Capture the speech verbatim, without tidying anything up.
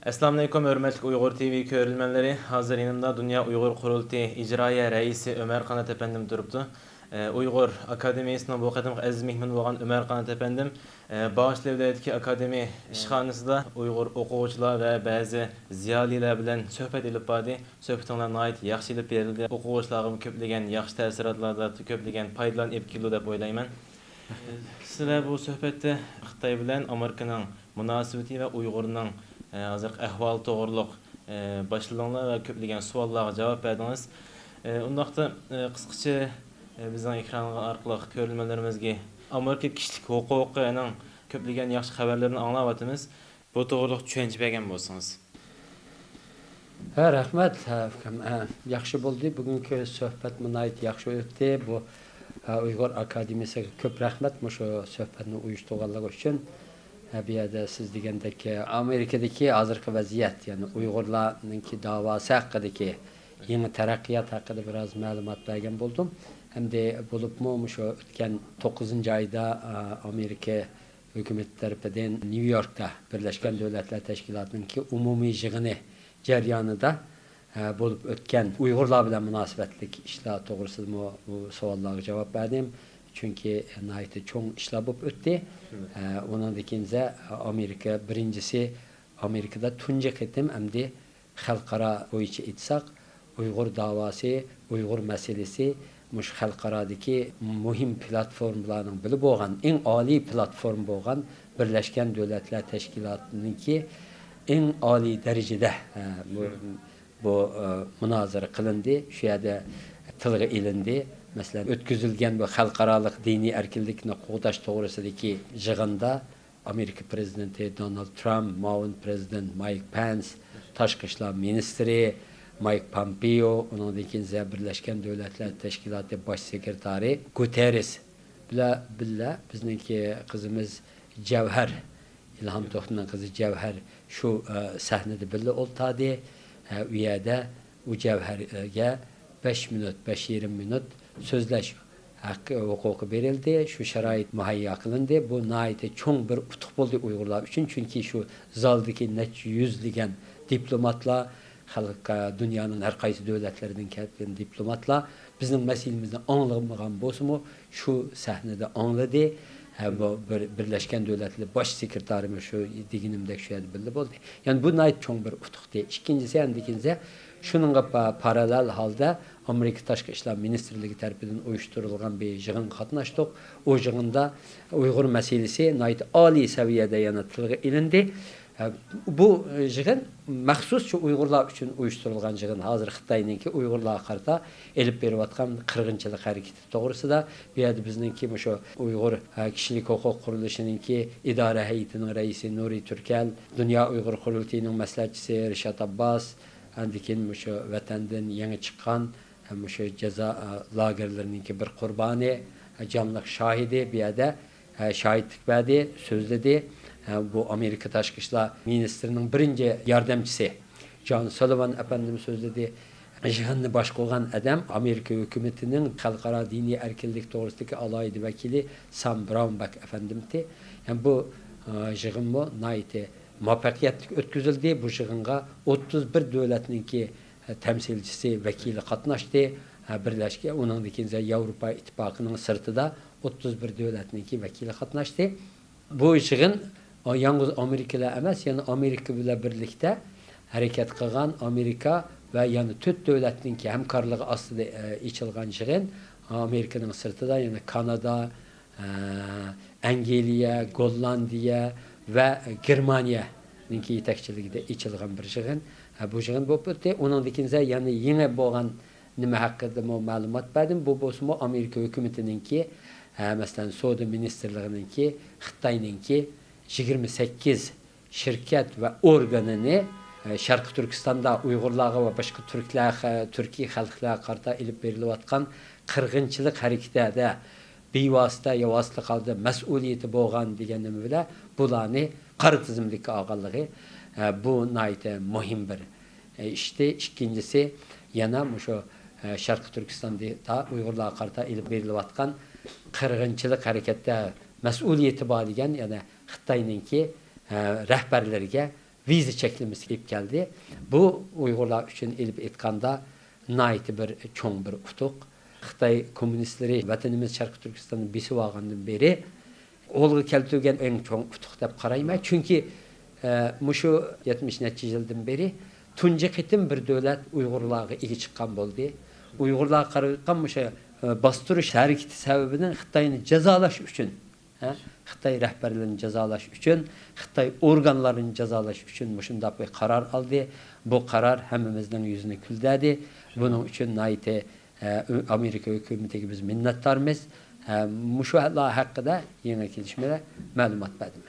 ئەسسالامۇئەلەيكۇم، ھۆرمەتلىك ئۇيغۇر تىۋى كۆرۈرمەنلىرى. ھازىر يېنىمدا دۇنيا ئۇيغۇر قۇرۇلتىيى ئىجرائىيە رەئىسى ئۆمەر قانات ئەپەندىم تۇرۇپتۇ. ئە، ئۇيغۇر ئاكادېمىيىسىنىڭ بۇ قېتىمقى ئەزىز مېھمىنى بولغان ئۆمەر قانات ئەپەندىم، ئە، باغۇچ لەۋلەيدىكى ئاكادېمىيە ئىشخانىسىدا ئۇيغۇر ئوقۇغۇچىلار ۋە بەزى زىيالىيلار بىلەن سۆھبەت ئېلىپ باردى. سۆھبىتىڭلار ناھايىتى ياخشى ئېلىپ بېرىلدى. ئوقۇغۇچىلارغىمۇ كۆپلىگەن ياخشى تەسىراتلاردا كۆپلىگەن پايدىلارنى ئېلىپ كېلىدۇ دەپ ئويلايمەن. سىلەر بۇ سۆھبەتتە خىتاي بىلەن ئامېرىكىنىڭ مۇناسىۋىتى ۋە ئۇيغۇرنىڭ، ئە، ھازىرقى ئەھۋالى توغرۇلۇق، ئە، باشلىدىڭلار ۋە كۆپلىگەن سوئاللارغا جاۋاب بەردىڭىز. ئە، ئۇنداقتا، ئە، قىسقىچە، ئە، بىزنىڭ ئېكران ئارقىلىق كۆرۈرمەنلىرىمىزگە ئامېرىكا كىشىلىك ھوقۇقىنىڭ كۆپلىگەن ياخشى خەۋەرلىرىنى ئاڭلاۋاتىمىز. بۇ توغرۇلۇق چۈشەنچە بەرگەن بولسىڭىز. ھە، رەھمەت، ھە، ئۇكام. ھە، ياخشى بولدى. بۈگۈنكى سۆھبەتمۇ ناھايىتى ياخشى ئۆتتى. بۇ، ھە، ئۇيغۇر ئاكادېمىيىسىگە كۆپ رەھمەت مۇشۇ سۆھبەتنى ئۇيۇشتۇرغانلىقى ئۈچۈن. ھە، بۇ يەردە سىز دېگەندەك، ئامېرىكىدىكى ھازىرقى ۋەزىيەت، يەنى ئۇيغۇرلارنىڭكى داۋاسى ھەققىدىكى يېڭى تەرەققىيات ھەققىدە بىراز مەلۇمات بەرگەن بولدۇم. ھەمدە بولۇپمۇ مۇشۇ ئۆتكەن توققۇزىنچى ئايدا، ئامېرىكا ھۆكۈمىتى تەرىپىدىن نيۇ يوركتا بىرلەشكەن دۆلەتلەر تەشكىلاتىنىڭكى ئومۇمىي يىغىنى جەريانىدا، ئە، بولۇپ ئۆتكەن ئۇيغۇرلار بىلەن مۇناسىۋەتلىك ئىشلار توغرىسىدىمۇ بۇ سوئاللارغا جاۋاب بەردىم. چۈنكى ناھايىتى چوڭ ئىشلار بولۇپ ئۆتتى. ئە، ئۇنىڭدىن كېيىن ئامېرىكا بىرىنچىسى، ئامېرىكىدا تۇنجى قېتىم ئەمدى خەلقئارا بويىچە ئېيتساق، ئۇيغۇر داۋاسى، ئۇيغۇر مەسىلىسى مۇشۇ خەلقئارادىكى مۇھىم پلاتفورمىلارنىڭ بىرى بولغان، ئەڭ ئالىي پلاتفورما بولغان بىرلەشكەن دۆلەتلەر تەشكىلاتىنىڭكى ئەڭ ئالىي دەرىجىدە، ئە، بۇ، بۇ، ئە، مۇنازىرە قىلىندى. شۇ يەردە تىلغا ئېلىندى. مەسىلەن، ئۆتكۈزۈلگەن بۇ خەلقئارالىق دىنىي ئەركىنلىكنى قوغداش توغرىسىدىكى يىغىندا ئامېرىكا پىرېزىدېنتى دونالد ترامپ، مۇئاۋىن پىرېزىدېنت مايك پېنس، تاشقى ئىشلار مىنىستىرى مايك پومپېئو، ئۇنىڭدىن كېيىن بىرلەشكەن دۆلەتلەر تەشكىلاتى باش سېكرېتارى گۇتېررېس بىلەن بىللە بىزنىڭكى قىزىمىز جەۋھەر، ئىلھام توختىنىڭ قىزى جەۋھەر شۇ، ئە، سەھنىدە بىللە ئولتۇردى. ئە، ئۇ يەردە ئۇ جەۋھەرگە بەش مىنۇت، بەش يېرىم مىنۇت سۆزلەش ھەققى، ھوقۇقى بېرىلدى، شۇ شارائىت مۇھەييا قىلىندى. بۇ ناھايىتى چوڭ بىر ئۇتۇق بولدى ئۇيغۇرلار ئۈچۈن، چۈنكى شۇ زالدىكى نەچچە يۈزلىگەن دىپلوماتلار، خەلق، دۇنيانىڭ ھەر قايسى دۆلەتلىرىدىن كەلگەن دىپلوماتلار بىزنىڭ مەسىلىمىزنى ئاڭلىمىغان بولسىمۇ، شۇ سەھنىدە ئاڭلىدى. ھە، بۇ بىر، بىرلەشكەن دۆلەتلەر باش سېكرېتارىمۇ شۇ دېگىنىمدەك شۇ يەردە بىللە بولدى. يەنى بۇ ناھايىتى چوڭ بىر ئۇتۇقتى. ئىككىنچىسى، ئەندىكىنچە شۇنىڭغا پا-، پاراللېل ھالدا ئامېرىكا تاشقى ئىشلار مىنىستىرلىكى تەرىپىدىن ئۇيۇشتۇرۇلغان بىر يىغىنغا قاتناشتۇق. ئۇ يىغىندا ئۇيغۇر مەسىلىسى ناھايىتى ئالىي سەۋىيەدە يەنە تىلغا ئېلىندى. ھە، بۇ يىغىن مەخسۇس شۇ ئۇيغۇرلار ئۈچۈن ئۇيۇشتۇرۇلغان يىغىن. ھازىر خىتاينىڭكى ئۇيغۇرلارغا قارىتا ئېلىپ بېرىۋاتقان قىرغىنچىلىق ھەرىكىتى توغرىسىدا. بۇ يەردە بىزنىڭكى مۇشۇ ئۇيغۇر، ھە، كىشىلىك ھوقۇق قۇرۇلۇشىنىڭكى ئىدارە ھەيئىتىنىڭ رەئىسى نۇرى تۈركەل، دۇنيا ئۇيغۇر قۇرۇلتىيىنىڭ مەسلىھەتچىسى رىشات ئابباس، ئاندىن كېيىن مۇشۇ ۋەتەندىن يېڭى چىققان، ھە، مۇشۇ جازا، ئە، لاگېرلىرىنىڭكى بىر قۇربانى، ھە، جانلىق شاھىدى بۇ يەردە، ھە، شاھىتلىق بەردى، سۆزلىدى. ھە، بۇ ئامېرىكا تاشقى ئىشلار مىنىستىرىنىڭ بىرىنچى ياردەمچىسى جان سۇلىۋان ئەپەندىم سۆزلىدى. يىغىننى باشقۇرغان ئادەم ئامېرىكا ھۆكۈمىتىنىڭ خەلقئارا دىنىي ئەركىنلىك توغرىسىدىكى ئالاھىدە ۋەكىلى سام براونبەك ئەپەندىمتى. ھەم بۇ، ئە، يىغىنمۇ ناھايىتى مۇۋەپپەقىيەتلىك ئۆتكۈزۈلدى. بۇ يىغىنغا ئوتتۇز بىر دۆلەتنىڭكى تەمسىلچىسى، ۋەكىلى قاتناشتى. ھە، بىرلەشكەن، ئۇنىڭدىن كېيىن ياۋروپا ئىتتىپاقىنىڭ سىرتىدا ئوتتۇز بىر دۆلەتنىڭكى ۋەكىلى قاتناشتى. بۇ يىغىن يالغۇز ئامېرىكىلا ئەمەس، يەنە ئامېرىكا بىلەن بىرلىكتە ھەرىكەت قىلغان ئامېرىكا ۋە يەنە تۆت دۆلەتنىڭكى ھەمكارلىقى ئاستىدا، ئە، ئېچىلغان يىغىن. ئامېرىكىنىڭ سىرتىدا يەنە كانادا، ئە، ئەنگلىيە، گوللاندىيە ۋە گېرمانىيەنىڭكى يېتەكچىلىكىدە ئېچىلغان بىر يىغىن. ھە، بۇ يىغىن بولۇپ ئۆتتى. ئۇنىڭدىن كېيىن يەنە يېڭى بولغان نېمە ھەققىدىمۇ مەلۇمات بەردىم. بۇ بولسىمۇ ئامېرىكا ھۆكۈمىتىنىڭكى، ھە، مەسىلەن، سودا مىنىستىرلىقىنىڭكى خىتاينىڭكى يىگىرمە سەككىز شىركەت ۋە ئورگىنىنى، ئە، شەرقىي تۈركىستاندا ئۇيغۇرلارغا ۋە باشقا تۈركلەر، تۈركىي خەلقلەرگە قارىتا ئېلىپ بېرىلىۋاتقان قىرغىنچىلىق ھەرىكىتىدە بىۋاسىتە يا ۋاسىتىلىك ھالدا مەسئۇلىيىتى بولغان دېگەن نېمە بىلەن بۇلارنى قارا تىزىملىككە ئالغانلىقى، ئە، بۇ ناھايىتى مۇھىم بىر، ئە، ئىشتى. ئىككىنچىسى، يەنە مۇشۇ، ئە، شەرقىي تۈركىستاندا ئۇيغۇرلارغا قارىتا ئېلىپ بېرىلىۋاتقان قىرغىنچىلىق ھەرىكەتتە مەسئۇلىيىتى بار دېگەن يەنە خىتاينىڭكى، ئە، رەھبەرلىرىگە ۋىزا چەكلىمىسى ئېلىپ كەلدى. بۇ ئۇيغۇرلار ئۈچۈن ئېلىپ ئېيتقاندا ناھايىتى بىر چوڭ بىر ئۇتۇق. خىتاي كوممۇنىستلىرى ۋەتىنىمىز شەرقىي تۈركىستاننى بېسىپ ئالغاندىن بېرى قولغا كەلتۈرگەن ئەڭ چوڭ ئۇتۇق دەپ قارايمەن. چۈنكى، ئە، مۇشۇ يەتمىش نەچچە يىلدىن بېرى تۇنجى قېتىم بىر دۆلەت ئۇيغۇرلارغا ئىگە چىققان بولدى. ئۇيغۇرلارغا قارىغان مۇشۇ، ئە، باستۇرۇش ھەرىكىتى سەۋەبىدىن خىتاينى جازالاش ئۈچۈن، ھە، خىتاي رەھبەرلىرىنى جازالاش ئۈچۈن، خىتاي ئورگانلىرىنى جازالاش ئۈچۈن مۇشۇنداق بىر قارار ئالدى. بۇ قارار ھەممىمىزنىڭ يۈزىنى كۈلدەردى. بۇنىڭ ئۈچۈن ناھايىتى، ئە، ئامېرىكا ھۆكۈمىتىگە بىز مىننەتدارمىز. ئە، مۇشۇلار ھەققىدە يېڭى كېلىشمىدە مەلۇمات بەردىم.